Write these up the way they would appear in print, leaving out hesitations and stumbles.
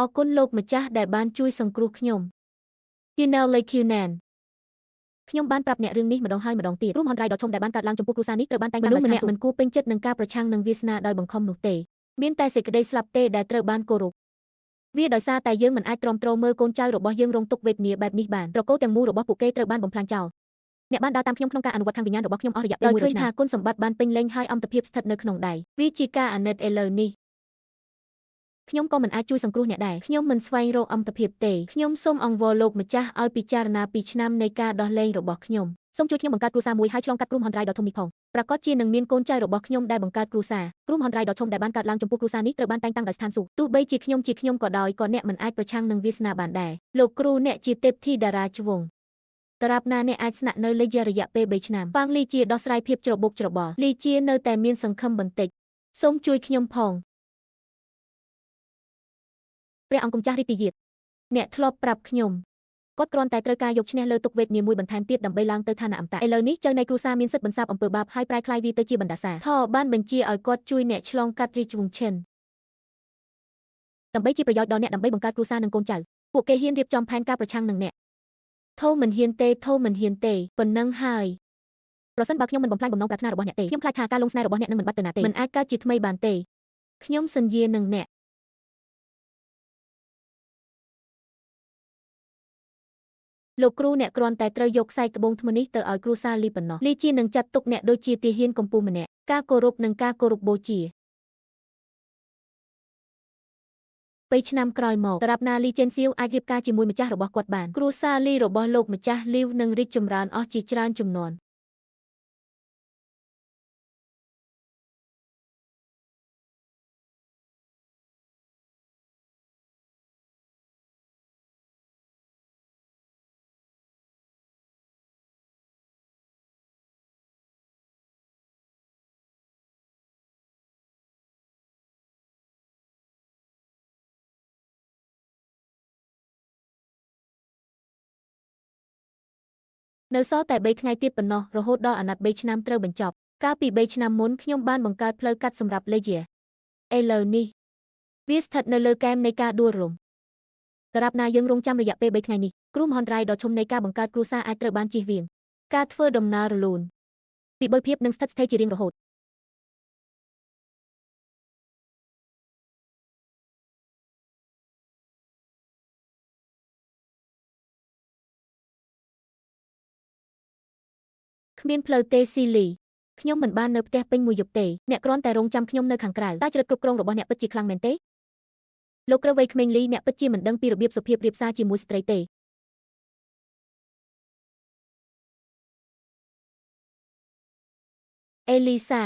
អរគុណលោកម្ចាស់ដែលបានជួយសង្គ្រោះខ្ញុំ You know like you nan ខ្ញុំបានប្រាប់អ្នករឿងនេះម្ដងហើយម្ដងទៀតគ្រោះមហន្តរាយដ៏ធំដែលបានកើតឡើងចំពោះគ្រួសារនេះត្រូវបានតែងតាំងមនុស្សម្នាក់មិនគួរពេញចិត្តនឹងការប្រឆាំងនឹងវាសនាដោយបង្ខំនោះទេមានតែសេចក្តីស្លាប់ទេដែលត្រូវបានគោរពវាដោយសារតែយើងមិនអាចទ្រាំទ្រមើលកូនចៅរបស់យើងរងទុក្ខវេទនាបែបនេះបានត្រកូលទាំងមូលរបស់ពួកគេត្រូវបានបំផ្លាញចោលអ្នកបានដើរតាមខ្ញុំក្នុងការអនុវត្តខាងវិញ្ញាណរបស់ខ្ញុំអស់រយៈពេល100ឆ្នាំដោយឃើញថាគុណសម្បត្តិបានពេញលេញហើយអង្គភាពស្ថិតនៅក្នុងដៃវាជាការអាណិតឥឡូវនេះខ្ញុំក៏មិនអាចជួយសង្គ្រោះអ្នកដែរខ្ញុំមិនស្វែងរកអង្គភាពទេខ្ញុំសូមអង្វរលោកម្ចាស់ឲ្យពិចារណាពីឆ្នាំនៃការដោះលែងរបស់ខ្ញុំសូមជួយខ្ញុំបង្កើតគ្រួសារមួយហើយឆ្លងកាត់គ្រោះមហន្តរាយដ៏ធំនេះផងប្រាកដជានឹងមានកូនចៅរបស់ខ្ញុំដែលបង្កើតគ្រួសារគ្រោះមហន្តរាយដ៏ធំដែលបានកើតឡើងចំពោះគ្រួសារនេះត្រូវបានតែងតាំងដោយស្ថានសួគ៌ទោះបីជាខ្ញុំក៏ដោយក៏អ្នកមិនអាចប្រឆាំងនឹងវាសនាបានដែរលោកគ្រូអ្នកជាទេពធីតារាជវង្សដរាបណាអ្នកអាចស្នាក់នៅលេខរយៈពេល3ឆ្នាំប៉ាងលីជាដោះស្រាយភាពច្របូកច្របល់លីជានៅតែមានសង្ឃឹមបន្តិចសូមជួយខ្ញុំផងព្រះអង្គម្ចាស់រិទ្ធិយាទអ្នកធ្លាប់ប្រាប់ខ្ញុំគាត់គ្រាន់តែត្រូវការយកឈ្នះលើទុក្ខវេទនាមួយបន្ថែមទៀតដើម្បីឡើងទៅឋានៈអមតៈឥឡូវនេះចៅនៃគ្រួសារមានសិទ្ធិបន្សាបអំពើបាបហើយប្រែក្លាយវាទៅជាបណ្ដាសាធរបានបញ្ជាឲ្យគាត់ជួយអ្នកឆ្លងកាត់រាជវង្សឈិនដើម្បីជាប្រយោជន៍ដល់អ្នកដើម្បីបង្កើតគ្រួសារនិងកូនចៅពួកគេហ៊ានរៀបចំផែនការប្រឆាំងនឹងអ្នកធោមិនហ៊ានទេធោមិនហ៊ានទេប៉ុណ្ណឹងហើយប្រសិនបើខ្ញុំមិនបំផ្លាញបំណងប្រាថ្នារបស់អ្នកទេខ្ញុំខ្លាចថាការលងស្នេហ៍របស់អ្នកនឹងមិនបាត់ទៅណាទេមិនអាចកើតជាថ្មីបានទេខ្ញុំសន្យានឹងអ្នកលោកគ្រូអ្នកគ្រាន់តែត្រូវយកខ្សែត្បូងថ្មនេះទៅឲ្យគ្រួសារលីប៉ុណ្ណោះលីជានឹងចាត់ទុកអ្នកដូចជាទាហានកំពូលម្នាក់ការគោរពនិងការគោរពបូជា3ឆ្នាំក្រោយមកដរាបណាលីចេនសៀវអាចរៀបការជាមួយម្ចាស់របស់គាត់បានគ្រួសារលីរបស់លោកម្ចាស់លីវនឹងរីកចម្រើនអស់ជាច្រើនជំនាន់នៅសល់តែ3ថ្ងៃទៀតប៉ុណ្ណោះរហូតដល់អាណត្តិ3ឆ្នាំត្រូវបញ្ចប់កាលពី3ឆ្នាំមុនខ្ញុំបានបង្កើតផ្លូវកាត់សម្រាប់លេជាឥឡូវនេះវាស្ថិតនៅលើគែមនៃការដួលរំដរាបណាយើងរងចាំរយៈពេល3ថ្ងៃនេះគ្រោះមហន្តរាយដ៏ធំនៃការបង្កើតគ្រួសារអាចត្រូវបានជៀសវាងការធ្វើដំណើររលូនពិបុលភាពនឹងស្ថិតស្ថេរជារៀងរហូតគ្មានផ្លូវទេស៊ីលីខ្ញុំមិនបាននៅផ្ទះពេញមួយយប់ទេអ្នកគ្រាន់តែរងចាំខ្ញុំនៅខាងក្រៅតើចរិតគ្រប់គ្រងរបស់អ្នកពិតជាខ្លាំងមែនទេលោកគ្រូវ័យក្មេងលីអ្នកពិតជាមិនដឹងពីរបៀបសុភាពរៀបសារជាមួយស្ត្រីទេអេលីសា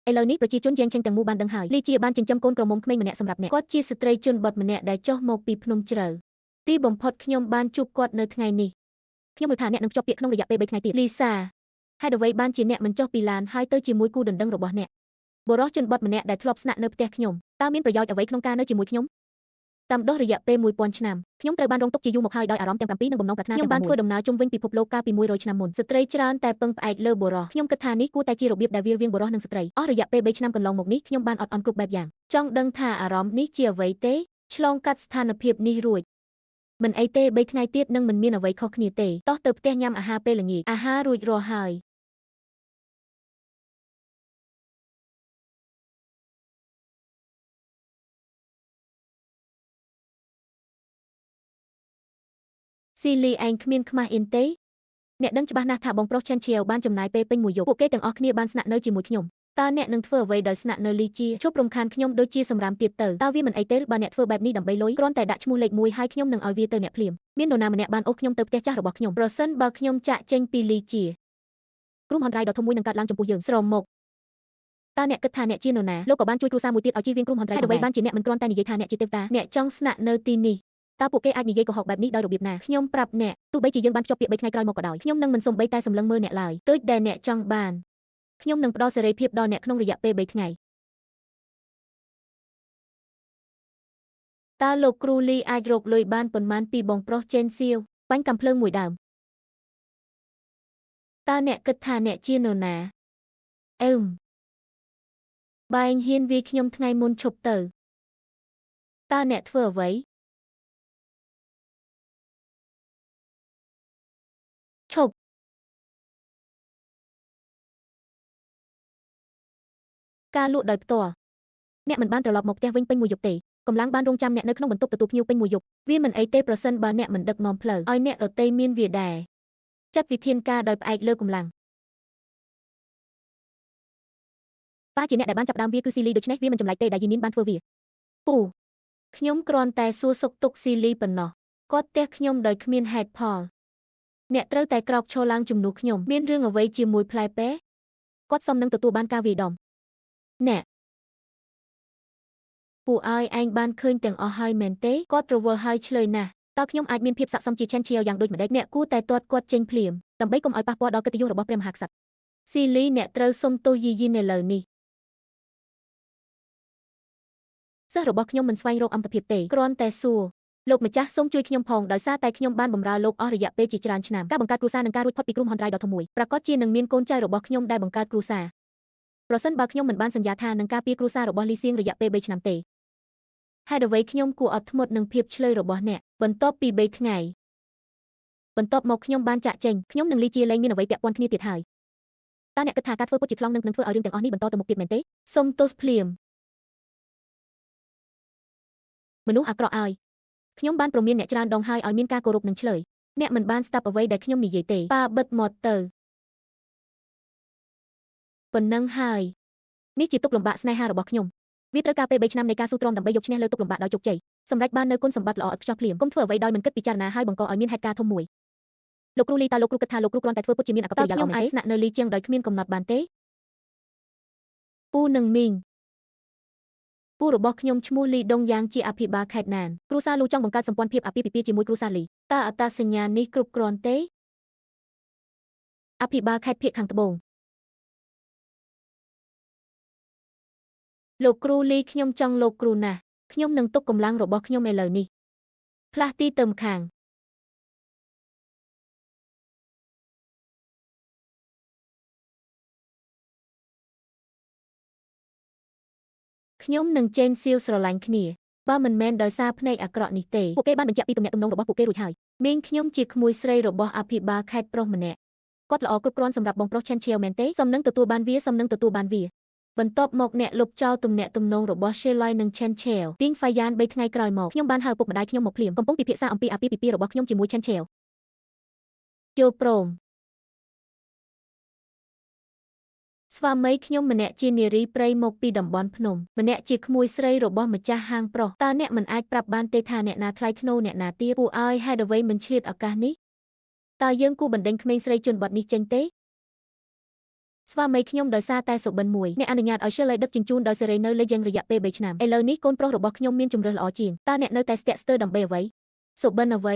ឥឡូវនេះប្រជាជនយ៉ាងឆេងទាំងមូលបានដឹងហើយលីជាបានចិញ្ចឹមកូនក្រមុំក្មេងម្នាក់សម្រាប់អ្នកគាត់ជាស្ត្រីជនបទម្នាក់ដែលចុះមកពីភ្នំជ្រៅទីបំផុតខ្ញុំបានជួបគាត់នៅថ្ងៃនេះខ្ញុំយល់ថាអ្នកនឹងភ្ជាប់ពាក្យក្នុងរយៈពេល3ថ្ងៃទៀតលីសាហេតុអ្វីបានជាអ្នកមិនចុះពីឡានហើយទៅជាមួយគូដណ្ដឹងរបស់អ្នកបុរសជនបទម្នាក់ដែលធ្លាប់ស្នាក់នៅផ្ទះខ្ញុំតើមានប្រយោជន៍អ្វីក្នុងការនៅជាមួយខ្ញុំតាមដោះរយៈពេល1000ឆ្នាំខ្ញុំត្រូវបានរងទុក្ខជាយូរមកហើយដោយអារម្មណ៍ទាំង7និងបំណងប្រាថ្នាខ្ញុំបានធ្វើដំណើរជុំវិញពិភពលោកកាលពី100ឆ្នាំមុនស្ត្រីច្រើនតែពឹងផ្អែកលើបុរសខ្ញុំគិតថានេះគួរតែជារបៀបដែលវារវាងបុរសនិងស្ត្រីអស់រយៈពេល3ឆ្នាំកន្លងមកនេះខ្ញុំបានអត់ឱនគ្រប់បែបយ៉ាងចង់ដឹងថាអារម្មណ៍នេះជាអ្វីទេឆ្លងកាត់ស្ថានភាពនេះរួចមិនអីទេ3ថ្ងៃទៀតនឹងមិនមានអ្វីខុសគ្នាទេតោះទៅផ្ទះញ៉ាំអាហារពេលល្ងាចអាហាររួចរាល់ហើយស៊ីលីឯងគ្មានខ្មាស់អៀនទេអ្នកដឹងច្បាស់ណាស់ថាបងប្រុសឆេនឈៀវបានចំណាយពេលពេញមួយយប់ពួកគេទាំងអស់គ្នាបានស្នាក់នៅជាមួយខ្ញុំតើអ្នកនឹងធ្វើអ្វីដោយស្នាក់នៅលីជាឈប់រំខានខ្ញុំដូចជាសម្រាមទៀតទៅតើវាមិនអីទេបើអ្នកធ្វើបែបនេះដើម្បីលុយគ្រាន់តែដាក់ឈ្មោះលេខ1ហើយខ្ញុំនឹងឲ្យវាទៅអ្នកភ្លាមមាននរណាម្នាក់បានអូសខ្ញុំទៅផ្ទះចាស់របស់ខ្ញុំប្រសិនបើខ្ញុំចាក់ចេញពីលីជាគ្រោះមហន្តរាយដ៏ធំមួយនឹងកើតឡើងចំពោះយើងស្រមុកតើអ្នកគិតថាអ្នកជានរណាលោកក៏បានជួយគ្រួសារមួយទៀតឲ្យជៀសវាងគ្រោះមហន្តរាយអ្វីបានជាអ្នកមិនគ្រាន់តែនិយាយថាអ្នកជាទេវតាអ្នកចង់ស្នាក់នៅទីនេះតើពួកគេអាចនិយាយកុហកបែបនេះដោយរបៀបណាខ្ញុំប្រាប់អ្នកទោះបីជាយើងបានភ្ជាប់ពាក្យ3ថ្ងៃក្រោយមកក៏ដោយខ្ញុំនឹងមិនសូម្បីតែសម្លឹងមើលអ្នកឡើយដូចដែលអ្នកចង់បានខ្ញុំនឹងផ្ដល់សេរីភាពដល់អ្នកក្នុងរយៈពេល3ថ្ងៃតើលោកគ្រូលីអាចរកលុយបានប៉ុន្មានពីបងប្រុសចេនសៀវបាញ់កាំភ្លើងមួយដើមតើអ្នកគិតថាអ្នកជានរណាអឹមបែងហ៊ានវាយខ្ញុំថ្ងៃមុនឈប់ទៅ តើអ្នកធ្វើអ្វីឈប់ការលក់ដោយផ្ទាល់អ្នកមិនបានត្រឡប់មកផ្ទះវិញពេញមួយយប់ទេកម្លាំងបានរងចាំអ្នកនៅក្នុងបន្ទប់ទទួលភ្ញៀវពេញមួយយប់វាមិនអីទេប្រសិនបើអ្នកមិនដឹកនាំផ្លូវឲ្យអ្នកដទៃមានវាដែរចាត់វិធានការដោយផ្អែកលើកម្លាំងប៉ាជាអ្នកដែលបានចាប់ផ្ដើមវាគឺស៊ីលីដូច្នេះវាមិនចម្លែកទេដែលយីមីនបានធ្វើវាពូខ្ញុំគ្រាន់តែសួរសុខទុក្ខស៊ីលីប៉ុណ្ណោះគាត់ទះខ្ញុំដោយគ្មានហេតុផលអ្នកត្រូវតែក្រោកឈរឡើងជំនួសខ្ញុំមានរឿងអ្វីជាមួយផ្លែប៉ែគាត់សមនឹងទទួលបានការវាយដំអ្នកពូឲ្យឯងបានឃើញទាំងអស់ហើយមែនទេគាត់រវល់ហើយឆ្លើយណាស់តើខ្ញុំអាចមានភាពស័ក្តិសមជាឆេនឈៀវយ៉ាងដូចម្តេចអ្នកគួរតែទាត់គាត់ចេញភ្លាមដើម្បីកុំឲ្យប៉ះពាល់ដល់កិត្តិយសរបស់ព្រះមហាក្សត្រស៊ីលីអ្នកត្រូវសុំទោសយីយីនៅលើនេះសិស្សរបស់ខ្ញុំមិនស្វែងរកអង្គភាពទេគ្រាន់តែសួរលោកម្ចាស់សូមជួយខ្ញុំផងដោយសារតែខ្ញុំបានបម្រើលោកអស់រយៈពេលជាច្រើនឆ្នាំការបង្កើតគ្រួសារនិងការរួចផុតពីគ្រោះមហន្តរាយដ៏ធំមួយប្រាកដជានឹងមានកូនចៅរបស់ខ្ញុំដែលបង្កើតគ្រួសារប្រសិនបើខ្ញុំមិនបានសន្យាថានឹងការពារគ្រួសាររបស់លីសៀងរយៈពេល3ឆ្នាំទេហេតុអ្វីខ្ញុំគួរអត់ធ្មត់នឹងភាពឆ្លើយរបស់អ្នកបន្ទាប់ពី3ថ្ងៃបន្ទាប់មកខ្ញុំបានចាក់ចេញខ្ញុំនិងលីជាលែងមានអ្វីពាក់ព័ន្ធគ្នាទៀតហើយតើអ្នកគិតថាការធ្វើពុតជាថ្លង់នឹងធ្វើឲ្យរឿងទាំងអស់នេះបន្តទៅមុខទៀតមែនទេសូមទោសភ្លាមមនុស្សអាក្រក់ឲ្យខ្ញុំបានព្រមានអ្នកច្រើនដងហើយឲ្យមានការគោរពនិងឆ្លើយអ្នកមិនបានស្ដាប់អ្វីដែលខ្ញុំនិយាយទេប៉ាបិទមាត់ទៅប៉ុណ្ណឹងហើយនេះជាទុក្ខលំបាកស្នេហារបស់ខ្ញុំវាត្រូវការពេល3ឆ្នាំនៃការស៊ូទ្រាំដើម្បីយកឈ្នះលើទុក្ខលំបាកដោយជោគជ័យសម្រេចបាននូវគុណសម្បត្តិល្អឥតខ្ចោះភ្លាមកុំធ្វើអ្វីដោយមិនគិតពិចារណាហើយបង្កឲ្យមានហេតុការណ៍ធំមួយលោកគ្រូលីតើលោកគ្រូគិតថាលោកគ្រូគ្រាន់តែធ្វើពុតជាមានអកប្បកិរិយាល្អមែនទេស្នាក់នៅលីជាងដោយគ្មានកំណត់បានទេពូនិងមីងពូរបស់ខ្ញុំឈ្មោះលីដងយ៉ាងជាអភិបាលខេត្តណានគ្រួសារលូចង់បង្កើតសម្ព័ន្ធភាពអាពាហ៍ពិពាហ៍ជាមួយគ្រួសារលីតើអត្តសញ្ញាណនេះគ្រប់គ្រាន់ទេអភិបាលខេត្តភាគខាងត្បូងលោកគ្រូលីខ្ញុំចង់លោកគ្រូណាស់ខ្ញុំនឹងទុកកម្លាំងរបស់ខ្ញុំឥឡូវនេះផ្លាស់ទីទៅម្ខាងខ្ញុំនឹងចេនសៀវស្រឡាញ់គ្នាបើមិនមែនដោយសារភ្នែកអាក្រក់នេះទេពួកគេបានបញ្ជាក់ពីទំនាក់ទំនងរបស់ពួកគេរួចហើយមីងខ្ញុំជាក្មួយស្រីរបស់អភិបាលខេត្តប្រុសម្នាក់គាត់ល្អគ្រប់គ្រាន់សម្រាប់បងប្រុសឆេនឈៀវមែនទេសំនឹងទទួលបានវាសំនឹងទទួលបានវាបន្ទាប់មកអ្នកលុបចោលទំនាក់ទំនងរបស់ She Lai និង Chen Chao ទីងហ្វាយ៉ាន3ថ្ងៃក្រោយមកខ្ញុំបានហៅពុកម្ដាយខ្ញុំមកភ្លាមកំពុងពិភាក្សាអំពីអាពាហ៍ពិពាហ៍របស់ខ្ញុំជាមួយ Chen Chao យល់ព្រមស្វាមីខ្ញុំម្នាក់ជានារីព្រៃមកពីតំបន់ភ្នំម្នាក់ជាក្មួយស្រីរបស់ម្ចាស់ហាងប្រុសតើអ្នកមិនអាចប្រាប់បានទេថាអ្នកណាថ្លៃថ្នូរអ្នកណាទាបពួកឲ្យហេតុអ្វីមិនឆ្លៀតឱកាសនេះតើយើងគួរបណ្ដេញក្មេងស្រីជនបទនេះចេញទេស្វាមីខ្ញុំដោយសារតែសុបិនមួយអ្នកអនុញ្ញាតឲ្យ Shirley ដឹកជញ្ជូនដោយសេរីនៅលេយ៉ាងរយៈពេល3ឆ្នាំឥឡូវនេះកូនប្រុសរបស់ខ្ញុំមានជម្រើសល្អជាងតើអ្នកនៅតែស្ទាក់ស្ទើរដើម្បីអ្វីសុបិនអ្វី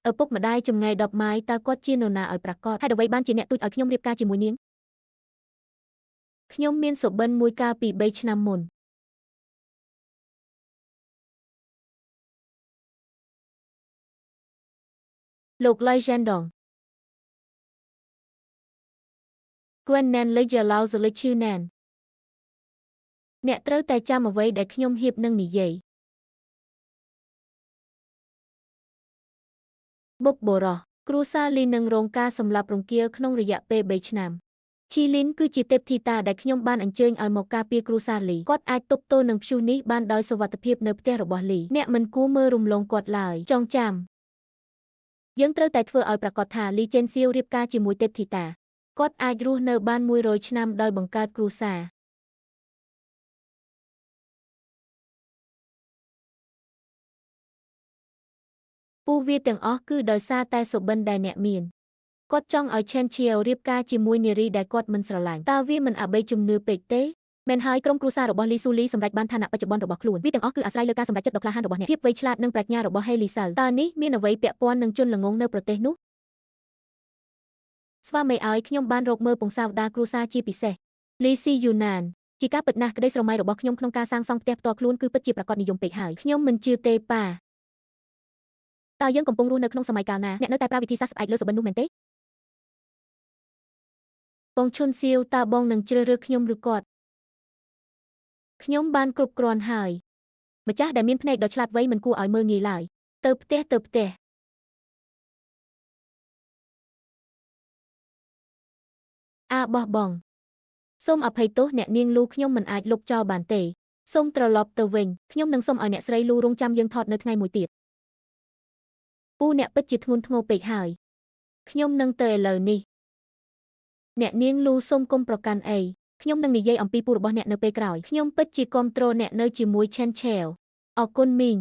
ឪពុកម្ដាយចម្ងាយ10ម៉ាយតើគាត់ជានរណាឲ្យប្រាកដហេតុអ្វីបានជាអ្នកទូចឲ្យខ្ញុំរៀបការជាមួយនាងខ្ញុំមានសុបិនមួយកាលពី3ឆ្នាំមុនលោកឡៃជេនដងគួនណានលេជាឡៅសលិឈឺណានអ្នកត្រូវតែចាំអ្វីដែលខ្ញុំហៀបនឹងនិយាយបុកបុរសគ្រួសារលីនឹងរងការសម្លាប់រង្គាលក្នុងរយៈពេល3ឆ្នាំឈីលីនគឺជាទេពធីតាដែលខ្ញុំបានអញ្ជើញឲ្យមកការពារគ្រួសារលីគាត់អាចទប់ទល់នឹងព្យុះនេះបានដោយសុវត្ថិភាពនៅផ្ទះរបស់លីអ្នកមិនគួរមើលរំលងគាត់ឡើយចងចាំយើងត្រូវតែធ្វើឲ្យប្រាកដថាលីចេនសៀវរៀបការជាមួយទេពធីតាគាត់អាចរស់នៅបាន100ឆ្នាំដោយបង្កើតគ្រួសារពូវាទាំងអស់គឺដោយសារតែសុបិនដែលអ្នកមានគាត់ចង់ឲ្យឆេនឈៀវរៀបការជាមួយនារីដែលគាត់មិនស្រឡាញ់តើវាមិនអបីជំនឿពេកទេមែនហើយក្រុមគ្រួសាររបស់លីស៊ូលីសម្រេចបានឋានៈបច្ចុប្បន្នរបស់ខ្លួនវាទាំងអស់គឺអាស្រ័យលើការសម្រេចចិត្តដ៏ក្លាហានរបស់អ្នកភាពវៃឆ្លាតនិងប្រាជ្ញារបស់ហេលីសៅតើនេះមានអ្វីពាក់ព័ន្ធនឹងជនល្ងង់នៅប្រទេសនោះស្វាមីឲ្យខ្ញុំបានរកមើលពង្សាវតាគ្រួសារជាពិសេសលីស៊ីយូណានជាការពិតណាស់ក្តីស្រមៃរបស់ខ្ញុំក្នុងការសាងសង់ផ្ទះផ្ទាល់ខ្លួនគឺពិតជាប្រាកដនិយមពេកហើយខ្ញុំមិនជឿទេប៉ាតើយើងកំពុងរស់នៅក្នុងសម័យកាលណាអ្នកនៅតែប្រើវិធីសាស្ត្រផ្អែកលើសុបិននោះមែនទេបងឈុនសៀវតើបងនឹងជ្រើសរើសខ្ញុំឬគាត់ខ្ញុំបានគ្រប់គ្រាន់ហើយ ម្ចាស់ដែលមានភ្នែកដ៏ឆ្លាតវៃមិនគួរឲ្យមើលងាយឡើយទៅផ្ទះទៅផ្ទះអាបោះបង់សូមអភ័យទោសអ្នកនាងលូខ្ញុំមិនអាចលុបចោលបានទេសូមត្រឡប់ទៅវិញខ្ញុំនឹងសូមឲ្យអ្នកស្រីលូរងចាំយើងថតនៅថ្ងៃមួយទៀតពូអ្នកពិតជាធ្ងន់ធ្ងរពេកហើយខ្ញុំនឹងទៅឥឡូវនេះអ្នកនាងលូសូមគុំប្រកាន់អីខ្ញុំនឹងនិយាយអំពីពូរបស់អ្នកនៅពេលក្រោយខ្ញុំពិតជាគាំទ្រអ្នកនៅជាមួយឆេនឆែវអរគុណមីង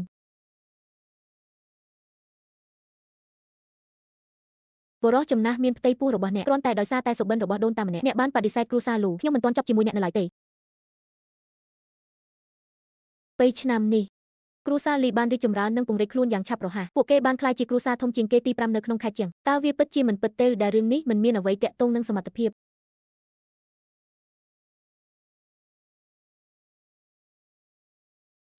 បុរសចំណាស់មានផ្ទៃពោះរបស់អ្នកគ្រាន់តែដោយសារតែសុបិនរបស់ដូនតាម្នាក់អ្នកបានបដិសេធគ្រួសារលូខ្ញុំមិនទាន់ចប់ជាមួយអ្នកនៅឡើយទេពេលឆ្នាំនេះគ្រួសារលីបានរីកចម្រើននិងពង្រីកខ្លួនយ៉ាងឆាប់រហ័សពួកគេបានក្លាយជាគ្រួសារធំជាងគេទី5នៅក្នុងខេត្តជាងតើវាពិតជាមិនពិតទេដែលរឿងនេះមិនមានអ្វីទាក់ទងនឹងសមត្ថភាព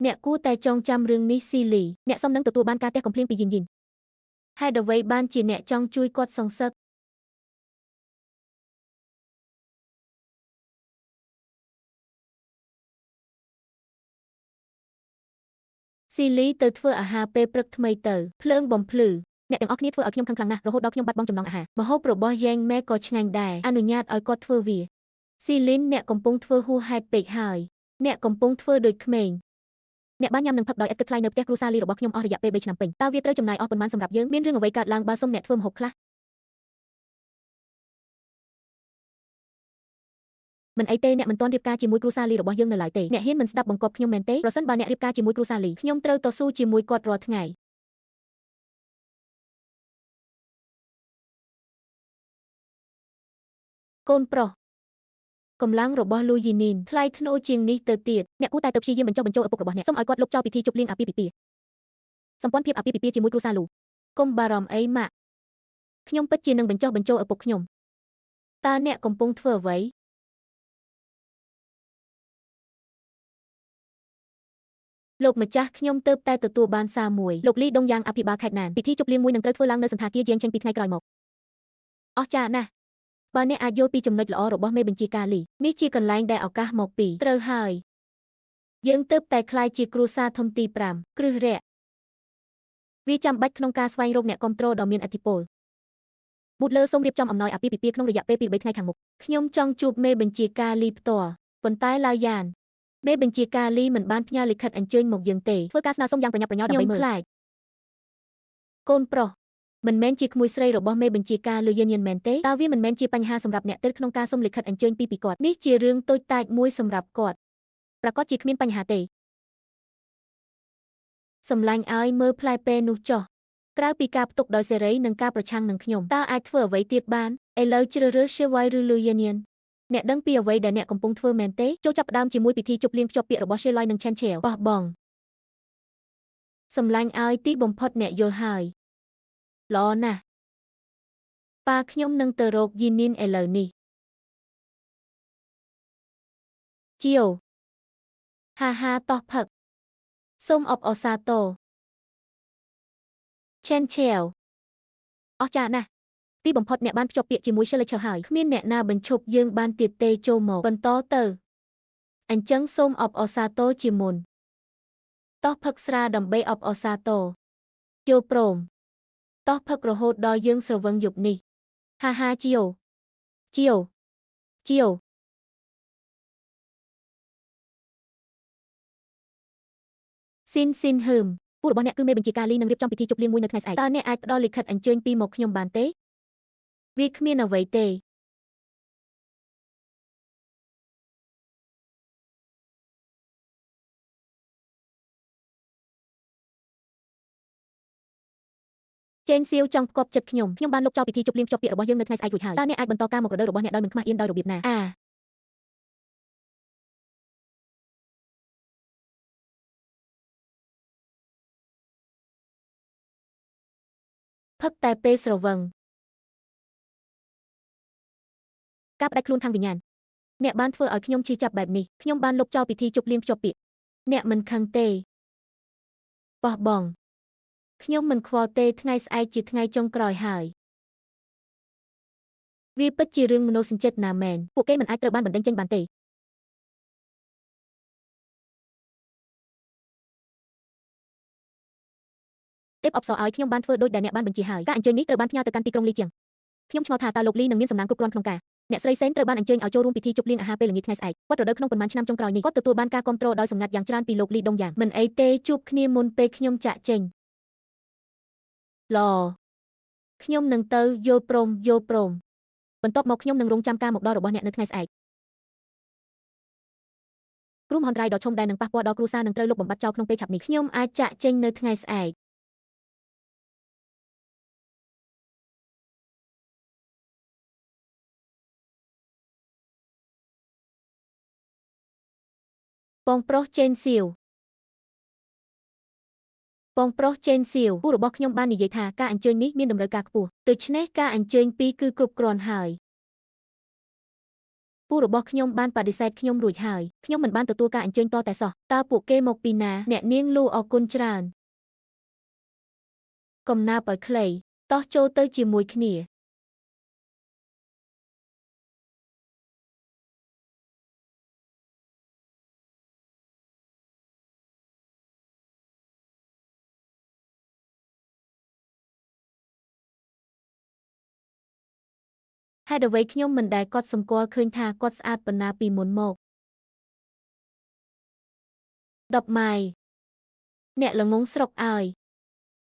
អ្នកគួរតែចងចាំរឿងនេះស៊ីលីអ្នកសមនឹងទទួលបានការទះកំភ្លៀងពីយីនយីនហេតុអ្វីបានជាអ្នកចង់ជួយគាត់សងសឹកស៊ីលីទៅធ្វើអាហារពេលព្រឹកថ្មីទៅភ្លើងបំភ្លឺអ្នកទាំងអស់គ្នាធ្វើឲ្យខ្ញុំខឹងខ្លាំងណាស់រហូតដល់ខ្ញុំបាត់បង់ចំណង់អាហារម្ហូបរបស់យ៉ែងម៉ែក៏ឆ្ងាញ់ដែរអនុញ្ញាតឲ្យគាត់ធ្វើវាស៊ីលីនអ្នកកំពុងធ្វើហួសហេតុពេកហើយអ្នកកំពុងធ្វើដូចក្មេងអ្នកបានញ៉ាំនិងផឹកដោយឥតគិតថ្លៃនៅផ្ទះគ្រួសារលីរបស់ខ្ញុំអស់រយៈពេល3ឆ្នាំពេញតើវាត្រូវចំណាយអស់ប៉ុន្មានសម្រាប់យើងមានរឿងអ្វីកើតឡើងបើសុំអ្នកធ្វើម្ហូបខ្លះមិនអីទេអ្នកមិនទាន់រៀបការជាមួយគ្រួសារលីរបស់យើងនៅឡើយទេអ្នកហ៊ានមិនស្ដាប់បង្គាប់ខ្ញុំមែនទេប្រសិនបើអ្នករៀបការជាមួយគ្រួសារលីខ្ញុំត្រូវតស៊ូជាមួយគាត់រាល់ថ្ងៃកូនប្រុសកម្លាំងរបស់លូយីនីនថ្លៃថ្នូរជាងនេះទៅទៀតអ្នកគួរតែទៅព្យាយាមបញ្ចុះបញ្ចូលឪពុករបស់អ្នកសូមឲ្យគាត់លុបចោលពិធីជប់លៀងអាពាហ៍ពិពាហ៍សម្ព័ន្ធភាពអាពាហ៍ពិពាហ៍ជាមួយគ្រួសារលូកុំបារម្ភអីម៉ាក់ខ្ញុំពិតជានឹងបញ្ចុះបញ្ចូលឪពុកខ្ញុំតើអ្នកកំពុងធ្វើអ្វីលោកម្ចាស់ខ្ញុំទើបតែទទួលបានសារមួយលោកលីដងយ៉ាងអភិបាលខេត្តណានពិធីជប់លៀងមួយនឹងត្រូវធ្វើឡើងនៅសណ្ឋាគារយាងចេញពីថ្ងៃក្រោយមកអស្ចារ្យណាស់បើអ្នកអាចយល់ពីចំណុចល្អរបស់មេបញ្ជាការលីនេះជាកន្លែងដែលឱកាសមកពីត្រូវហើយយើងទើបតែក្លាយជាគ្រួសារធំទី5គ្រឹះរៈវាចាំបាច់ក្នុងការស្វែងរកអ្នកគាំទ្រដ៏មានឥទ្ធិពលប៊ូតលើសូមរៀបចំអំណោយអាពាហ៍ពិពាហ៍ក្នុងរយៈពេល2-3ថ្ងៃខាងមុខខ្ញុំចង់ជួបមេបញ្ជាការលីផ្ទាល់ប៉ុន្តែឡាយ៉ានមេបញ្ជាការលីមិនបានផ្ញើលិខិតអញ្ជើញមកយើងទេធ្វើការស្នើសុំយ៉ាងប្រញាប់ប្រញាល់ដើម្បីមើលខ្លាចកូនប្រុសមិនមែនជាក្មួយស្រីរបស់មេបញ្ជាការលូយៀនមែនទេតើវាមិនមែនជាបញ្ហាសម្រាប់អ្នកទិលក្នុងការសុំលិខិតអញ្ជើញពីគាត់នេះជារឿងតូចតាចមួយសម្រាប់គាត់ប្រាកដជាគ្មានបញ្ហាទេសម្លាញ់ឲ្យមើលផ្លែពេនោះចុះក្រៅពីការផ្ទុកដោយសេរីនិងការប្រឆាំងនឹងខ្ញុំតើអាចធ្វើអ្វីទៀតបានឥឡូវជ្រើសរើសឈៀវ៉ៃឬលូយៀនអ្នកដឹងពីអ្វីដែលអ្នកកំពុងធ្វើមែនទេចូលចាប់ផ្ដើមជាមួយពិធីជប់លៀងភ្ជាប់ពាក្យរបស់ឈៀឡៃនិងឆេនឆេវបោះបង់សម្លាញ់ឲ្យទីបំផុតអ្នកយល់ហើយល្អណាស់ប៉ាខ្ញុំនឹងទៅរកយីនីនឥឡូវនេះជាវហាហាតោះផឹកសូមអបអរសាទរឆេនឆេវអស្ចារ្យណាស់ទីបំផុតអ្នកបានភ្ជាប់ពាក្យជាមួយឈិលឈើហើយគ្មានអ្នកណាបញ្ឈប់យើងបានទៀតទេចូលមកបន្តទៅអញ្ចឹងសូមអបអរសាទរជាមុនតោះផឹកស្រាដើម្បីអបអរសាទរយល់ព្រមតោះផឹករហូតដល់យើងស្រវឹងយប់នេះហាហាជាវជាវជាវស៊ីនស៊ីនហឹមពូរបស់អ្នកគឺមេបញ្ជាការលីនឹងរៀបចំពិធីជប់លៀងមួយនៅថ្ងៃស្អែកតើអ្នកអាចផ្ដល់លិខិតអញ្ជើញពីមកខ្ញុំបានទេវាគ្មានអ្វីទេចេនសៀវចង់ផ្គប់ចិត្តខ្ញុំខ្ញុំបានលុបចោលពិធីជប់លៀងភ្ជាប់ពាក្យរបស់យើងនៅថ្ងៃស្អែករួចហើយតើអ្នកអាចបន្តការមករដូវរបស់អ្នកដោយមិនខ្មាស់អៀនដោយរបៀបណាអាផឹកតែពេលស្រវឹងការផ្ដាច់ខ្លួនខាងវិញ្ញាណអ្នកបានធ្វើឲ្យខ្ញុំឈឺចាប់បែបនេះខ្ញុំបានលុបចោលពិធីជប់លៀងភ្ជាប់ពាក្យអ្នកមិនខឹងទេបោះបង់ខ្ញុំមិនខ្វល់ទេថ្ងៃស្អែកជាថ្ងៃចុងក្រោយហើយវាពិតជារឿងមនោសញ្ចេតនាមែនពួកគេមិនអាចត្រូវបានបណ្តេញចេញបានទេ ទេពអប្សរឲ្យខ្ញុំបានធ្វើដូចដែលអ្នកបានបញ្ជាហើយការអញ្ជើញនេះត្រូវបានផ្ញើទៅកាន់ទីក្រុងលីជាងខ្ញុំឆ្ងល់ថាតើលោកលីនឹងមានសំណាងគ្រប់គ្រាន់ក្នុងការអ្នកស្រីសេនត្រូវបានអញ្ជើញឲ្យចូលរួមពិធីជប់លៀងអាហារពេលល្ងាចថ្ងៃស្អែកគាត់រដូវក្នុងប៉ុន្មានឆ្នាំចុងក្រោយនេះគាត់ទទួលបានការគាំទ្រដោយសម្ងាត់យ៉ាងច្រើនពីលោកលីដុងយ៉ាងមិនអីទេជួបគ្នាមុនពេលខ្ញុំចាក់ចេញល្អខ្ញុំនឹងទៅយល់ព្រមយល់ព្រមបន្ទាប់មកខ្ញុំនឹងរងចាំការមកដល់របស់អ្នកនៅថ្ងៃស្អែកគ្រោះមហន្តរាយដ៏ធំដែលនឹងប៉ះពាល់ដល់គ្រួសារនឹងត្រូវលុបបំបាត់ចោលក្នុងពេលឆាប់នេះខ្ញុំអាចចាក់ចេញនៅថ្ងៃស្អែកបងប្រុសចេនសៀវបងប្រុសចេនសៀវពូរបស់ខ្ញុំបាននិយាយថាការអញ្ជើញនេះមានតម្រូវការខ្ពស់ដូច្នេះការអញ្ជើញពីរគឺគ្រប់គ្រាន់ហើយពូរបស់ខ្ញុំបានបដិសេធខ្ញុំរួចហើយខ្ញុំមិនបានទទួលការអញ្ជើញតតែសោះតើពួកគេមកពីណាអ្នកនាងលូអរគុណច្រើនកំណាបឲ្យខ្លីតោះចូលទៅជាមួយគ្នាហេតុអ្វីខ្ញុំមិនដែលកត់សម្គាល់ឃើញថាគាត់ស្អាតប៉ុណ្ណាពីមុនមក10ម៉ាយអ្នកល្ងងស្រុកឲ្យ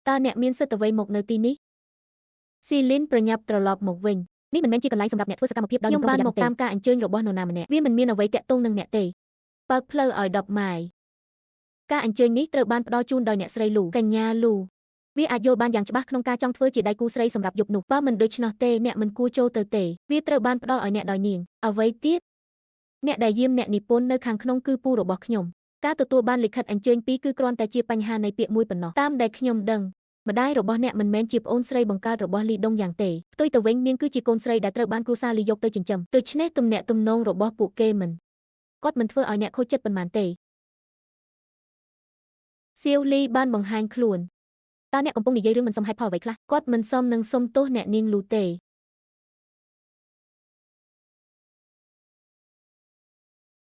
តើអ្នកមានសិទ្ធិអ្វីមកនៅទីនេះស៊ីលីនប្រញាប់ត្រឡប់មកវិញនេះមិនមែនជាកន្លែងសម្រាប់អ្នកធ្វើសកម្មភាពដោយខ្ញុំបានមកតាមការអញ្ជើញរបស់នរណាម្នាក់វាមិនមានអ្វីទាក់ទងនឹងអ្នកទេបើកផ្លូវឲ្យ10ម៉ាយការអញ្ជើញនេះត្រូវបានផ្ដល់ជូនដោយអ្នកស្រីលូកញ្ញាលូវាអាចយល់បានយ៉ាងច្បាស់ក្នុងការចង់ធ្វើជាដៃគូស្រីសម្រាប់យប់នោះបើមិនដូច្នោះទេអ្នកមិនគួរចូលទៅទេវាត្រូវបានផ្ដល់ឲ្យអ្នកដោយនាងអ្វីទៀតអ្នកដែលយាមអ្នកនិពន្ធនៅខាងក្នុងគឺពូរបស់ខ្ញុំការទទួលបានលិខិតអញ្ជើញពីរគឺគ្រាន់តែជាបញ្ហានៃពាក្យមួយប៉ុណ្ណោះតាមដែលខ្ញុំដឹងម្ដាយរបស់អ្នកមិនមែនជាប្អូនស្រីបង្កើតរបស់លីដុងយ៉ាងទេផ្ទុយទៅវិញនាងគឺជាកូនស្រីដែលត្រូវបានគ្រួសារលីយកទៅចិញ្ចឹមដូច្នេះទំនាក់ទំនងរបស់ពួកគេមិនគាត់មិនធ្វើឲ្យអ្នកខូចចិត្តប៉ុន្មានទេសៀវលីបានបង្ហាញខ្លួនតើអ្នកកំពុងនិយាយរឿងមិនសមហេតុផលអ្វីខ្លះគាត់មិនសមនឹងសុំទោសអ្នកនាងលូទេ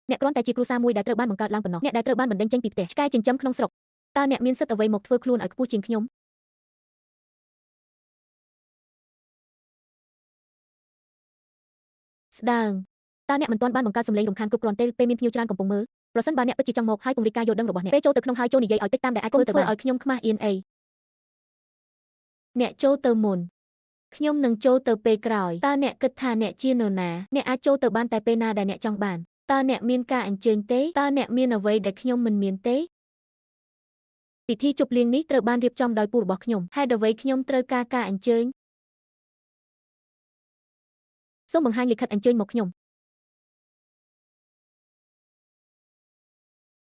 អ្នកគ្រាន់តែជាគ្រួសារមួយដែលត្រូវបានបង្កើតឡើងប៉ុណ្ណោះអ្នកដែលត្រូវបានបណ្ដេញចេញពីផ្ទះឆ្កែចិញ្ចឹមក្នុងស្រុកតើអ្នកមានសិទ្ធិអ្វីមកធ្វើខ្លួនឲ្យខ្ពស់ជាងខ្ញុំស្ដើងតើអ្នកមិនទាន់បានបង្កើតសម្លេងរំខានគ្រប់គ្រាន់ទេពេលមានភ្ញៀវច្រើនកំពុងមើលប្រសិនបើអ្នកពិតជាចង់មកហើយពង្រីកការយល់ដឹងរបស់អ្នកពេលចូលទៅក្នុងហើយចូលនិយាយឲ្យតិចតាមដែលអាចធ្វើទៅឲ្យខ្ញុំខ្មាស់អៀនអីអ្នកចូលទៅមុនខ្ញុំនឹងចូលទៅពេលក្រោយតើអ្នកគិតថាអ្នកជានរណាអ្នកអាចចូលទៅបានតែពេលណាដែលអ្នកចង់បានតើអ្នកមានការអញ្ជើញទេតើអ្នកមានអ្វីដែលខ្ញុំមិនមានទេពិធីជប់លៀងនេះត្រូវបានរៀបចំដោយពូរបស់ខ្ញុំហេតុអ្វីខ្ញុំត្រូវការការអញ្ជើញសូមបង្ហាញលិខិតអញ្ជើញមកខ្ញុំ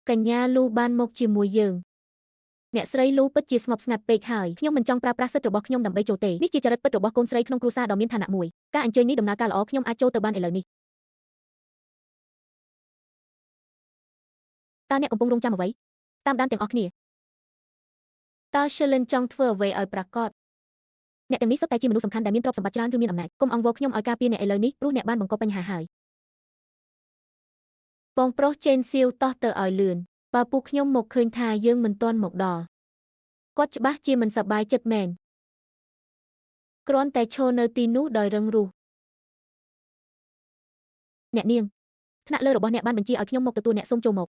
កញ្ញាលូបានមកជាមួយយើងអ្នកស្រីលូពិតជាស្ងប់ស្ងាត់ពេកហើយខ្ញុំមិនចង់ប្រើប្រាស់សិទ្ធិរបស់ខ្ញុំដើម្បីចូលទេនេះជាចរិតពិតរបស់កូនស្រីក្នុងគ្រួសារដ៏មានឋានៈមួយការអញ្ជើញនេះដំណើរការល្អខ្ញុំអាចចូលទៅបានឥឡូវនេះតើអ្នកកំពុងរងចាំអ្វីតាមដានទាំងអស់គ្នាតើ Shilin ចង់ធ្វើអ្វីឲ្យប្រាកដអ្នកទាំងនេះសុទ្ធតែជាមនុស្សសំខាន់ដែលមានទ្រព្យសម្បត្តិច្រើនឬមានអំណាចកុំអង្វរខ្ញុំឲ្យការពារអ្នកឥឡូវនេះព្រោះអ្នកបានបង្កបញ្ហាហើយបងប្រុសចេនសៀវតោះទៅឲ្យលឿនបើពួកខ្ញុំមកឃើញថាយើងមិនទាន់មកដល់គាត់ច្បាស់ជាមិនសប្បាយចិត្តមែនគ្រាន់តែឈរនៅទីនោះដោយរឹងរូសអ្នកនាងថ្នាក់លើរបស់អ្នកបានបញ្ជាឲ្យខ្ញុំមកទទួលអ្នកសូមចូលមក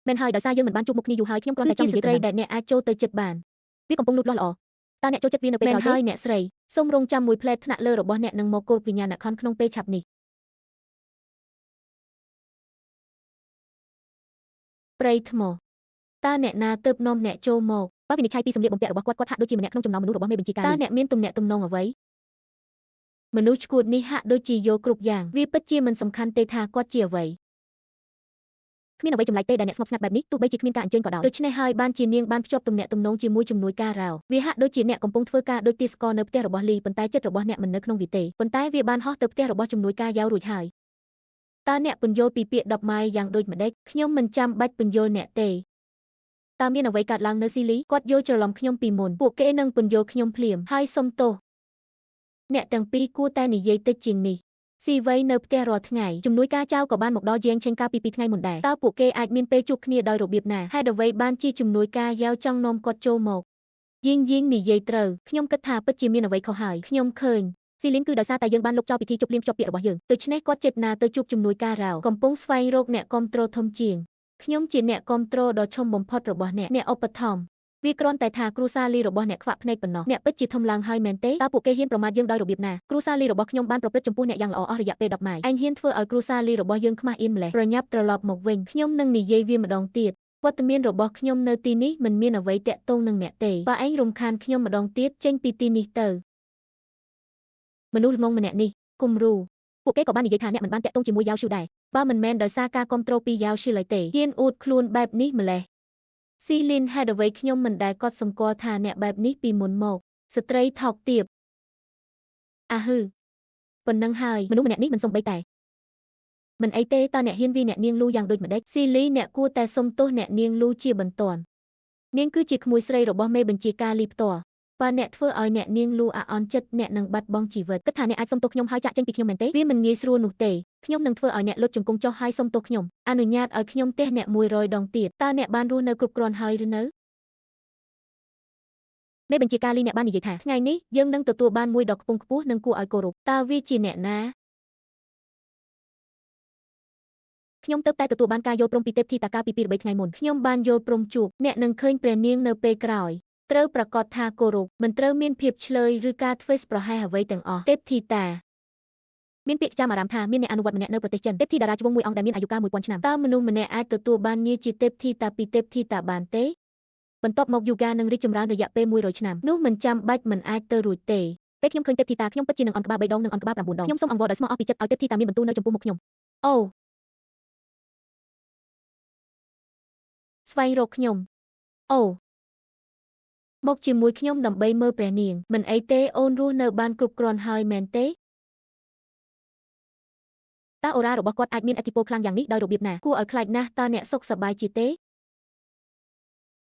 មែនហើយដោយសារយើងមិនបានជួបមុខគ្នាយូរហើយខ្ញុំគ្រាន់តែចង់និយាយស្ត្រីដែលអ្នកអាចចូលទៅចិត្តបានវាកំពុងលូតលាស់ល្អតើអ្នកចូលចិត្តវានៅពេលក្រោយទេមែនហើយអ្នកស្រីសូមរងចាំមួយផ្លែថ្នាក់លើរបស់អ្នកនឹងមកគោលវិញ្ញាណក្ខន្ធក្នុងពេលឆាប់នេះព្រៃថ្មតើអ្នកណាទើបនាំអ្នកចូលមកបើវិនិច្ឆ័យពីសម្លៀកបំពាក់របស់គាត់គាត់ហាក់ដូចជាម្នាក់ក្នុងចំណោមមនុស្សរបស់មេបញ្ជាការតើអ្នកមានទំនាក់ទំនងអ្វីមនុស្សឈួតនេះហាក់ដូចជាយកគ្រប់យ៉ាងវាពិតជាមិនសំខាន់ទេថាគាត់ជាអ្វីគ្មានអ្វីចម្លែកទេដែលអ្នកស្ងប់ស្ងាត់បែបនេះទោះបីជាគ្មានការអញ្ជើញក៏ដោយដូច្នេះហើយបានជានាងបានភ្ជាប់ទំនាក់ទំនងជាមួយជំនួយការរ៉ាវវាហាក់ដូចជាអ្នកកំពុងធ្វើការដូចទាសករនៅផ្ទះរបស់លីប៉ុន្តែចិត្តរបស់អ្នកមិននៅក្នុងវាទេប៉ុន្តែវាបានហោះទៅផ្ទះរបស់ជំនួយការយ៉ាវរួចហើយតើអ្នកពន្យល់ពីពាក្យ10ម៉ាយយ៉ាងដូចម្ដេចខ្ញុំមិនចាំបាច់ពន្យល់អ្នកទេតើមានអ្វីកើតឡើងនៅស៊ីលីគាត់យល់ច្រឡំខ្ញុំពីមុនពួកគេនឹងពន្យល់ខ្ញុំភ្លាមហើយសុំទោសអ្នកទាំងពីរគួរតែនិយាយតិចជាងនេះ ស៊ីវៃនៅផ្ទះរាល់ថ្ងៃជំនួយការចៅក៏បានមកដល់យាងឆេងកាលពី2ថ្ងៃមុនដែរតើពួកគេអាចមានពេលជួបគ្នាដោយរបៀបណាហេតុអ្វីបានជាជំនួយការយ៉ាវចង់នាំគាត់ចូលមកយីងយីងនិយាយត្រូវខ្ញុំគិតថាពិតជាមានអ្វីខុសហើយខ្ញុំឃើញស៊ីលីនគឺដោយសារតែយើងបានលុបចោលពិធីជប់លៀងភ្ជាប់ពាក្យរបស់យើងដូច្នេះគាត់ចេតនាទៅជួបជំនួយការរ៉ាវកំពុងស្វែងរកអ្នកគាំទ្រធំជាងខ្ញុំជាអ្នកគាំទ្រដ៏ធំបំផុតរបស់អ្នកអ្នកឧបត្ថម្ភវាគ្រាន់តែថាគ្រួសារលីរបស់អ្នកខ្វាក់ភ្នែកប៉ុណ្ណោះអ្នកពិតជាធំឡើងហើយមែនទេតើពួកគេហ៊ានប្រមាថយើងដោយរបៀបណាគ្រួសារលីរបស់ខ្ញុំបានប្រព្រឹត្តចំពោះអ្នកយ៉ាងល្អអស់រយៈពេល10ម៉ាយឯងហ៊ានធ្វើឲ្យគ្រួសារលីរបស់យើងខ្មាស់អៀនម្ល៉េះប្រញាប់ត្រឡប់មកវិញខ្ញុំនឹងនិយាយវាម្ដងទៀតវត្តមានរបស់ខ្ញុំនៅទីនេះមិនមានអ្វីទាក់ទងនឹងអ្នកទេបើឯងរំខានខ្ញុំម្ដងទៀតចេញពីទីនេះទៅមនុស្សល្ងងម្នាក់នេះគំរូពួកគេក៏បាននិយាយថាអ្នកមិនបានទាក់ទងជាមួយយ៉ាវឈូដែរបើមិនមែនដោយសារការគាំទ្រពីយ៉ាវឈូឡើយទេហ៊ានអួតខ្លួនបែបនេះម្ល៉េះស៊ីលីនហេតុអ្វីខ្ញុំមិនដែលកត់សម្គាល់ថាអ្នកបែបនេះពីមុនមកស្ត្រីថោកទាបអាហឺប៉ុណ្ណឹងហើយមនុស្សម្នាក់នេះមិនសំបីតែមិនអីទេតើអ្នកហ៊ានវាអ្នកនាងលូយ៉ាងដូចម្ដេចស៊ីលីអ្នកគួរតែសុំទោសអ្នកនាងលូជាបន្ទាន់នាងគឺជាក្មួយស្រីរបស់មេបញ្ជាការលីផ្ទាល់បើអ្នកធ្វើឲ្យអ្នកនាងលូអាអន់ចិត្តអ្នកនឹងបាត់បង់ជីវិតគិតថាអ្នកអាចសុំទោសខ្ញុំហើយចាក់ចេញពីខ្ញុំមែនទេវាមិនងាយស្រួលនោះទេខ្ញុំនឹងធ្វើឲ្យអ្នកលុតជង្គង់ចុះហើយសុំទោសខ្ញុំអនុញ្ញាតឲ្យខ្ញុំទះអ្នក100ដងទៀតតើអ្នកបានរស់នៅគ្រប់គ្រាន់ហើយឬនៅមេបញ្ជាការលីអ្នកបាននិយាយថាថ្ងៃនេះយើងនឹងទទួលបានមួយដ៏ខ្ពង់ខ្ពស់និងគួរឲ្យគោរពតើវាជាអ្នកណាខ្ញុំទើបតែទទួលបានការយល់ព្រមពីទេពធីតាកាពី2 3ថ្ងៃមុនខ្ញុំបានយល់ព្រមជួបអ្នកនឹងឃើញព្រះនាងនៅពេលក្រោយត្រូវប្រកាសថាគោរពមិនត្រូវមានភាពឆ្លើយឬការធ្វើប្រហែសអ្វីទាំងអស់ទេពធីតាមានពាក្យចាំអារម្មណ៍ថាមានអ្នកអនុវត្តម្នាក់នៅប្រទេសចិនទេពធីតារាជវង្សមួយអង្គដែលមានអាយុកាល1000ឆ្នាំតើមនុស្សម្នាក់អាចទទួលបានងារជាទេពធីតាពីទេពធីតាបានទេបន្ទាប់មកយូហ្គានឹងរីកចម្រើនរយៈពេល100ឆ្នាំនោះមិនចាំបាច់មិនអាចទៅរួចទេពេលខ្ញុំឃើញទេពធីតាខ្ញុំពិតជានឹងអន់ក្បាល3ដងនិងអន់ក្បាល9ដងខ្ញុំសូមអង្វរដោយស្មោះអស់ពីចិត្តឲ្យទេពធីតាមានបន្ទូលនៅចំពោះមុខខ្ញុំអូស្វែងរកខ្ញុំអូមកជាមួយខ្ញុំដើម្បីមើលព្រះនាងមិនអីទេអូនរស់នៅបានគ្រប់គ្រាន់ហើយមែនទេតើអូរ៉ារបស់គាត់អាចមានឥទ្ធិពលខ្លាំងយ៉ាងនេះដោយរបៀបណាគួរឲ្យខ្លាចណាស់តើអ្នកសុខសប្បាយជាទេ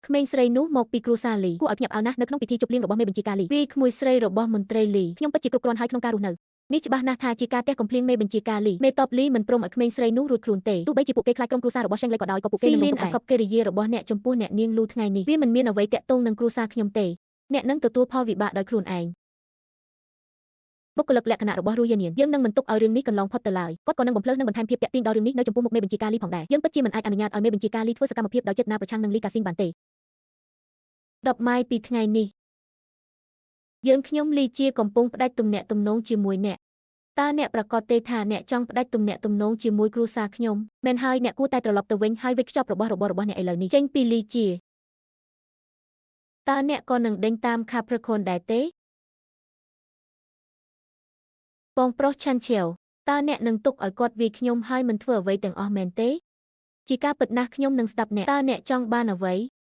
ក្មេងស្រីនោះមកពីគ្រួសារលីគួរឲ្យភ្ញាក់ផ្អើលណាស់នៅក្នុងពិធីជប់លៀងរបស់មេបញ្ជាការលីពីក្មួយស្រីរបស់មន្ត្រីលីខ្ញុំពិតជាគ្រប់គ្រាន់ហើយក្នុងការរស់នៅនេះច្បាស់ណាស់ថាជាការទះកំភ្លៀងមេបញ្ជាការលីមេតបលីមិនព្រមឲ្យក្មេងស្រីនោះរួចខ្លួនទេទោះបីជាពួកគេខ្លាចក្រុមគ្រួសាររបស់សេងលីក៏ដោយក៏ពួកគេនឹងមានអាកប្បកិរិយារបស់អ្នកចំពោះអ្នកនាងលូថ្ងៃនេះវាមិនមានអ្វីទាក់ទងនឹងគ្រួសារខ្ញុំទេអ្នកនឹងទទួលផលវិបាកដោយខ្លួនឯងបុគ្គលិកលក្ខណៈរបស់រូយានយើងនឹងមិនទុកឲ្យរឿងនេះកន្លងផុតទៅឡើយគាត់ក៏នឹងបំភ្លើសនិងបន្ថែមភាពទាក់ទាញដល់រឿងនេះនៅចំពោះមុខមេបញ្ជាការលីផងដែរយើងពិតជាមិនអាចអនុញ្ញាតឲ្យមេបញ្ជាការលីធ្វើសកម្មភាពដោយចេតនាប្រឆាំងនឹងលីកាស៊ីងបានទេ10ម៉ាយពីថ្ងៃនេះយើងខ្ញុំលីជាកំពុងផ្ដាច់ទំនាក់ទំនងជាមួយអ្នកតើអ្នកប្រកាសទេថាអ្នកចង់ផ្ដាច់ទំនាក់ទំនងជាមួយគ្រួសារខ្ញុំមែនហើយអ្នកគួរតែត្រឡប់ទៅវិញហើយវេចខ្ចប់របស់របររបស់អ្នកឥឡូវនេះចេញពីលីជាតើអ្នកក៏នឹងដេញតាម Capricorn ដែរទេបងប្រុសឆាន់ឈៀវតើអ្នកនឹងទុកឲ្យគាត់វាយខ្ញុំហើយមិនធ្វើអ្វីទាំងអស់មែនទេជាការពិតណាស់ខ្ញុំនឹងស្ដាប់អ្នកតើអ្នកចង់បានអ្វី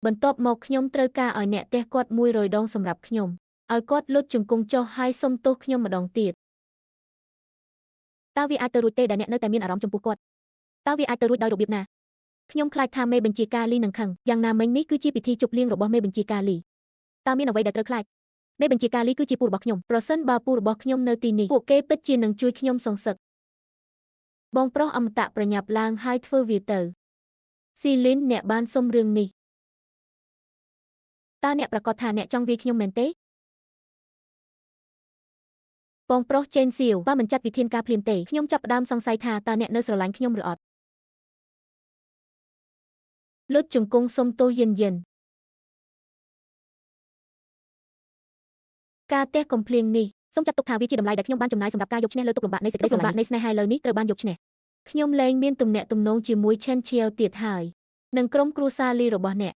បន្ទាប់មកខ្ញុំត្រូវការឲ្យអ្នកទះគាត់100ដងសម្រាប់ខ្ញុំឲ្យគាត់លុតជង្គង់ចុះហើយសុំទោសខ្ញុំម្ដងទៀតតើវាអាចទៅរួចទេដែលអ្នកនៅតែមានអារម្មណ៍ចំពោះគាត់តើវាអាចទៅរួចដោយរបៀបណាខ្ញុំខ្លាចថាមេបញ្ជាការលីនឹងខឹងយ៉ាងណាមិញនេះគឺជាពិធីជប់លៀងរបស់មេបញ្ជាការលីតើមានអ្វីដែលត្រូវខ្លាចមេបញ្ជាការលីគឺជាពូរបស់ខ្ញុំប្រសិនបើពូរបស់ខ្ញុំនៅទីនេះពួកគេពិតជានឹងជួយខ្ញុំសងសឹកបងប្រុសអមតៈប្រញាប់ឡើងហើយធ្វើវាទៅស៊ីលីនអ្នកបានសុំរឿងនេះតើអ្នកប្រកាសថាអ្នកចង់វាយខ្ញុំមែនទេបងប្រុសចេនសៀវបើមិនចាត់វិធានការភ្លាមទេខ្ញុំចាប់ផ្ដើមសង្ស័យថាតើអ្នកនៅស្រឡាញ់ខ្ញុំឬអត់លុតជង្គង់សុំទោសយិនយិនការទះកំភ្លៀងនេះសូមចាត់ទុកថាវាជាតម្លៃដែលខ្ញុំបានចំណាយសម្រាប់ការយកឈ្នះលើទុក្ខលំបាកនៃសេចក្តីស្រឡាញ់នៃស្នេហាឥឡូវនេះត្រូវបានយកឈ្នះខ្ញុំលែងមានទំនាក់ទំនងជាមួយឆេនឈៀវទៀតហើយនិងក្រុមគ្រួសារលីរបស់អ្ន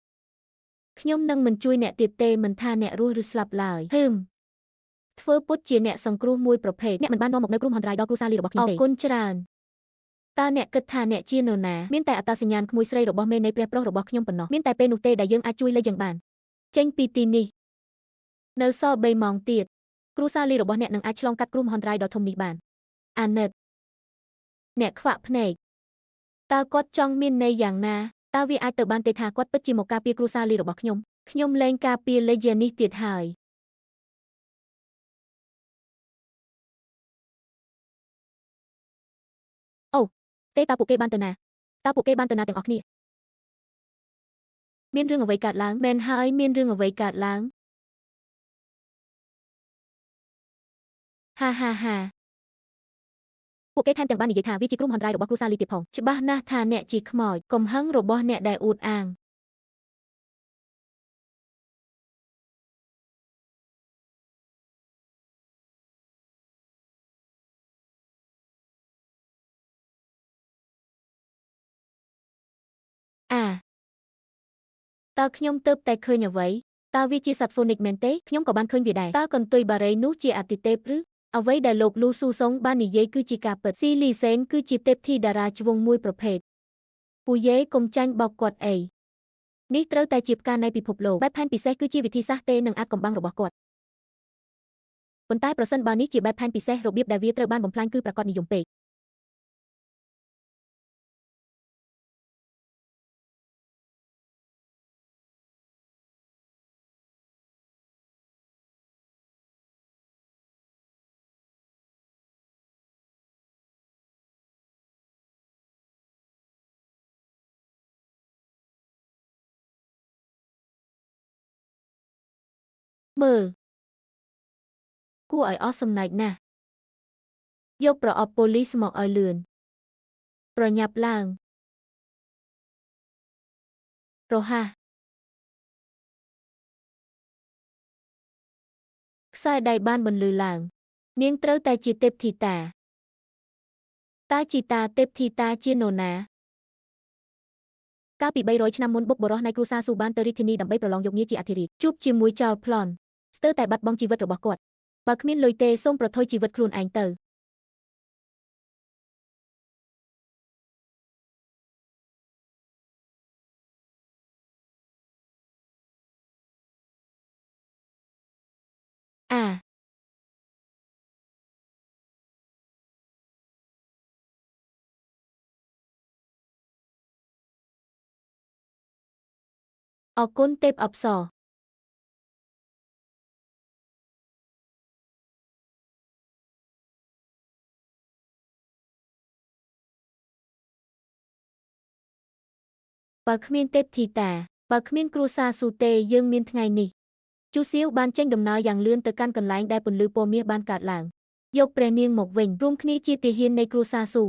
កខ្ញុំនឹងមិនជួយអ្នកទៀតទេមិនថាអ្នករស់ឬស្លាប់ឡើយហឹមធ្វើពុតជាអ្នកសង្គ្រោះមួយប្រភេទអ្នកមិនបាននាំមកនូវគ្រោះមហន្តរាយដល់គ្រួសារលីរបស់ខ្ញុំទេអរគុណច្រើនតើអ្នកគិតថាអ្នកជានរណាមានតែអត្តសញ្ញាណក្មួយស្រីរបស់មេនៃព្រះប្រុសរបស់ខ្ញុំប៉ុណ្ណោះមានតែពេលនោះទេដែលយើងអាចជួយលេយ៉ាងបានចេញពីទីនេះនៅសល់3ម៉ោងទៀតគ្រួសារលីរបស់អ្នកនឹងអាចឆ្លងកាត់គ្រោះមហន្តរាយដ៏ធំនេះបានអាណិតអ្នកខ្វាក់ភ្នែកតើគាត់ចង់មានន័យយ៉ាងណាតើវាអាចទៅបានទេថាគាត់ពិតជាមកការពារគ្រួសារលីរបស់ខ្ញុំខ្ញុំលែងការពារលេយ៉ានេះទៀតហើយ ទេតើពួកគេបានទៅណាតើពួកគេបានទៅណាទាំងអស់គ្នាមានរឿងអ្វីកើតឡើងមែនហើយមានរឿងអ្វីកើតឡើងហាហាហាពួកគេថែមទាំងបាននិយាយថាវាជាគ្រោះមហន្តរាយរបស់គ្រួសារលីទៀតផងច្បាស់ណាស់ថាអ្នកជាខ្មោចកំហឹងរបស់អ្នកដែលអួតអាងអាតើខ្ញុំទើបតែឃើញអ្វីតើវាជាសត្វហ្វូនិកមែនទេខ្ញុំក៏បានឃើញវាដែរតើកន្ទុយបារីនោះជាអតិទេពឬអ្វីដែលលោកលូស៊ូសុងបាននិយាយគឺជាការពិតស៊ីលីសេនគឺជាទេពធីតារាជ្វងមួយប្រភេទពូយេកុំចាញ់បោកគាត់អីនេះត្រូវតែជាផ្កានៃពិភពលោកបែបផែនពិសេសគឺជាវិធីសាស្ត្រទេនិងអាចកំបាំងរបស់គាត់ប៉ុន្តែប្រសិនបើនេះជាបែបផែនពិសេសរបៀបដែលវាត្រូវបានបំផ្លាញគឺប្រាកដនិយមពេកមើលគួរឲ្យអស់សំណើចណាស់យកប្រអប់ប៉ូលីសមកឲ្យលឿនប្រញាប់ឡើងរហ័សខ្សែដៃបានបន្លឺឡើងនាងត្រូវតែជាទេពធីតាតើជីតាទេពធីតាជានរណាកាលពី300ឆ្នាំមុនបុព្វបុរសនៃគ្រួសារស៊ូបានទៅរាជធានីដើម្បីប្រឡងយកងារជាអធិរាជជួបជាមួយចោលប្លន់ស្ទើរតែបាត់បង់ជីវិតរបស់គាត់បើគ្មានលុយទេសូមប្រថុយជីវិតខ្លួនឯងទៅអាអរគុណទេពអប្សរបើគ្មានទេពធីតាបើគ្មានគ្រួសារស៊ូទេយើងមានថ្ងៃនេះជូសៀវបានចេញដំណើរយ៉ាងលឿនទៅកាន់កន្លែងដែលពន្លឺពណ៌មាសបានកើតឡើងយកព្រះនាងមកវិញរួមគ្នាជាទាហាននៃគ្រួសារស៊ូ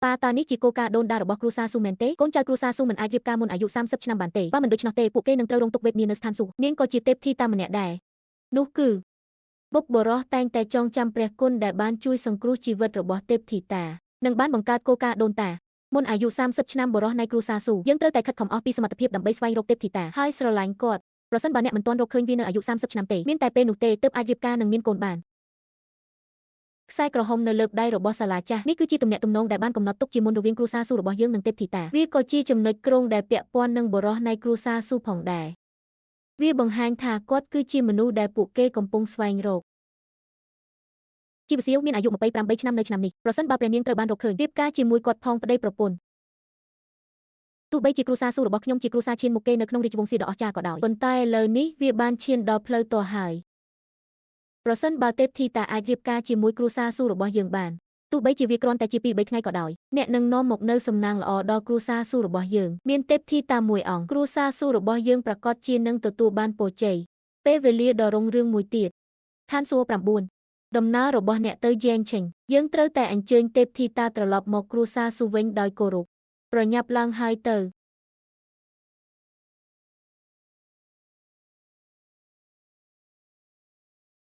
ប៉ាតានេះជាគោលការណ៍ដូនតារបស់គ្រួសារស៊ូមែនទេកូនចៅគ្រួសារស៊ូមិនអាចរៀបការមុនអាយុ30ឆ្នាំបានទេបើមិនដូច្នោះទេពួកគេនឹងត្រូវរងទុក្ខវេទនានៅស្ថានសួគ៌នាងក៏ជាទេពធីតាម្នាក់ដែរនោះគឺបុព្វបុរសតែងតែចងចាំព្រះគុណដែលបានជួយសង្គ្រោះជីវិតរបស់ទេពធីតានិងបានបង្កើតគោលការណ៍ដូនតាមុនអាយុ30ឆ្នាំបុរសនៃគ្រួសារស៊ូយើងត្រូវតែខិតខំអស់ពីសមត្ថភាពដើម្បីស្វែងរកទេពធីតាហើយស្រឡាញ់គាត់ប្រសិនបើអ្នកមិនទាន់រកឃើញវានៅអាយុ30ឆ្នាំទេមានតែពេលនោះទេទើបអាចរៀបការនិងមានកូនបានខ្សែក្រហមនៅលើដៃរបស់សាលាចាស់នេះគឺជាទំនាក់ទំនងដែលបានកំណត់ទុកជាមុនរវាងគ្រួសារស៊ូរបស់យើងនិងទេពធីតាវាក៏ជាចំណុចគ្រោងដែលពាក់ព័ន្ធនឹងបុរសនៃគ្រួសារស៊ូផងដែរវាបង្ហាញថាគាត់គឺជាមនុស្សដែលពួកគេកំពុងស្វែងរកជីវសៀវមានអាយុ28ឆ្នាំនៅឆ្នាំនេះប្រសិនបើព្រះនាងត្រូវបានរកឃើញរៀបការជាមួយគាត់ផងប្តីប្រពន្ធទោះបីជាគ្រួសារស៊ូរបស់ខ្ញុំជាគ្រួសារឈានមុខគេនៅក្នុងរាជវង្សសៀដ៏អស្ចារ្យក៏ដោយប៉ុន្តែឥឡូវនេះវាបានឈានដល់ផ្លូវទាស់ហើយប្រសិនបើទេពធីតាអាចរៀបការជាមួយគ្រួសារស៊ូរបស់យើងបានទោះបីជាវាគ្រាន់តែជា2-3ថ្ងៃក៏ដោយអ្នកនឹងនាំមកនូវសំណាងល្អដល់គ្រួសារស៊ូរបស់យើងមានទេពធីតាមួយអង្គគ្រួសារស៊ូរបស់យើងប្រាកដជានឹងទទួលបានពរជ័យពេលវេលាដ៏រុងរឿងមួយទៀតឋានសួគ៌9ដំណើររបស់អ្នកទៅយ៉ែងឆេងយើងត្រូវតែអញ្ជើញទេពធីតាត្រឡប់មកគ្រួសារស៊ូវិញដោយគោរពប្រញាប់ឡើងហើយទៅ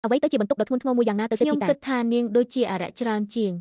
អ្វីទៅជាបន្ទុកដ៏ធ្ងន់ធ្ងរមួយយ៉ាងណាទៅទេពធីតាខ្ញុំគិតថានាងដូចជាអរិយច្រើនជាង